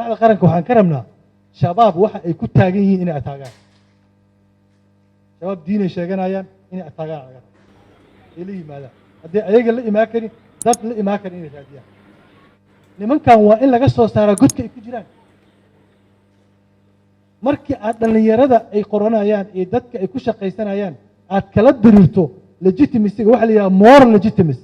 Madaxda qaranka waxaan ka rabnaa Shabaab waxa ay ku taagan yihiin inay ataagaan. Shabaab diinay sheeganayaan, inay ataagaan laga raba, ay la yimaadaan. Haddii ayaga la imaan karin, dad la imaan karin inay raadiyaan. Nimankan waa in laga soo saaraa godka ay ku jiraan. Markii aad dhallinyarada ay qoranayaan iyo dadka ay ku shaqaysanayaan aad kala diriirto legitimacyga, waxa la yidhaha moral legitimacy,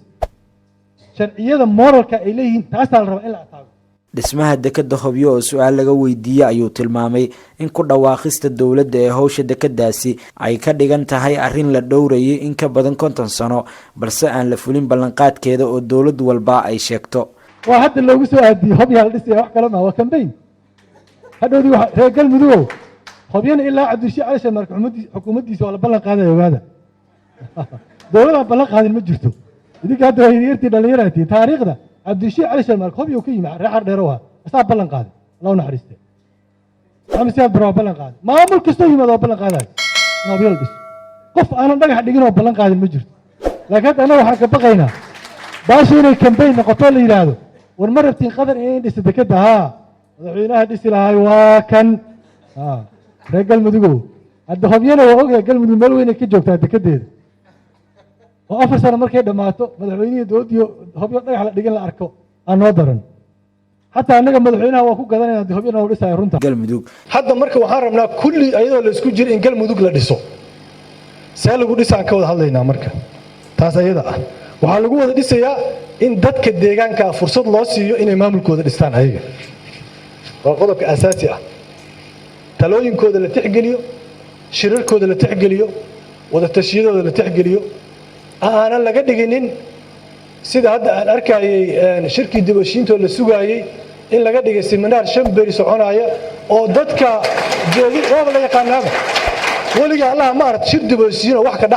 sharciyada moralka ay leeyihiin, taasaa la rabaa in la ataago. Dhismaha dekeda Hobyo oo su-aal laga weydiiyey ayuu tilmaamay in ku dhawaaqista dowladda ee howsha dekedaasi ay ka dhigan tahay arrin la dhowrayay in ka badan 50 sano, balse aan la fulin ballanqaadkeeda oo dowlad walba ay sheegto. Waa hadda loogu soo aadiyey Hobyaa la dhisaya, wax kale maa, waa campaign. Hadhowdii waa reer Galmudugow, Hobyana ilaa Cabdirashiid Cali Sharmaarke xukuumaddiisa waa la ballan qaadaya. Ogaada, dowladaan ballan qaadin ma jirto. Idinka hadda waa yaryartii, dhallinyaraad tihiin. Taariikhda Cabdirashiid Cali Sharmaarke Hobyo ka yimi, reer Xardheero ahaa, asaa ballan qaaday, Allah u naxariiste. Maxamed Siyaad Barre waa ballan qaaday. Maamul kastoo yimaado waa ballan qaadayo in Hobyo la dhiso. Qof aanan dhagax dhigin oo ballan qaadin ma jirto. Laakiin hadda annaga waxaan ka baqaynaa baasha inay campaign noqoto, la yidhaahdo, "War ma rabtiin Qadar inay dhiso dekeda? Haa, madaxweynaha dhisi lahay waa kan." Reer Galmudugow, hadda Hobyana waa ogyahay, Galmudug meel weynay ka joogtaa dekedeeda, oo 4 sano markay dhammaato madaxweynihii dowladdii Hobyo dhagax la dhigin la arko aan noo daran. Xataa annaga madaxweynaha waa ku gadanayna haddii Hobyana u dhisaya runta. Galmudug. Hadda marka waxaan rabnaa kulli ayadoo la isku jiro in Galmudug la dhiso. See lagu dhisaan ka wada hadlaynaa. Marka taas ayada ah waxaa lagu wada dhisayaa in dadka deegaanka fursad loo siiyo inay maamulkooda dhistaan ayaga. Waa qodobka asaasi ah. Talooyinkooda la tixgeliyo, shirarkooda la tixgeliyo, wada tashiyadooda la tixgeliyo, aanan laga dhiginin sida hadda aan arkayay shirkii dib u heshiintoo la sugaayey in laga dhigay seminaar 5 beri soconaya oo dadka joogi waaba la yaqaanaaba. Weliga Allaha ma arag shir dib u heshiin oo wax ka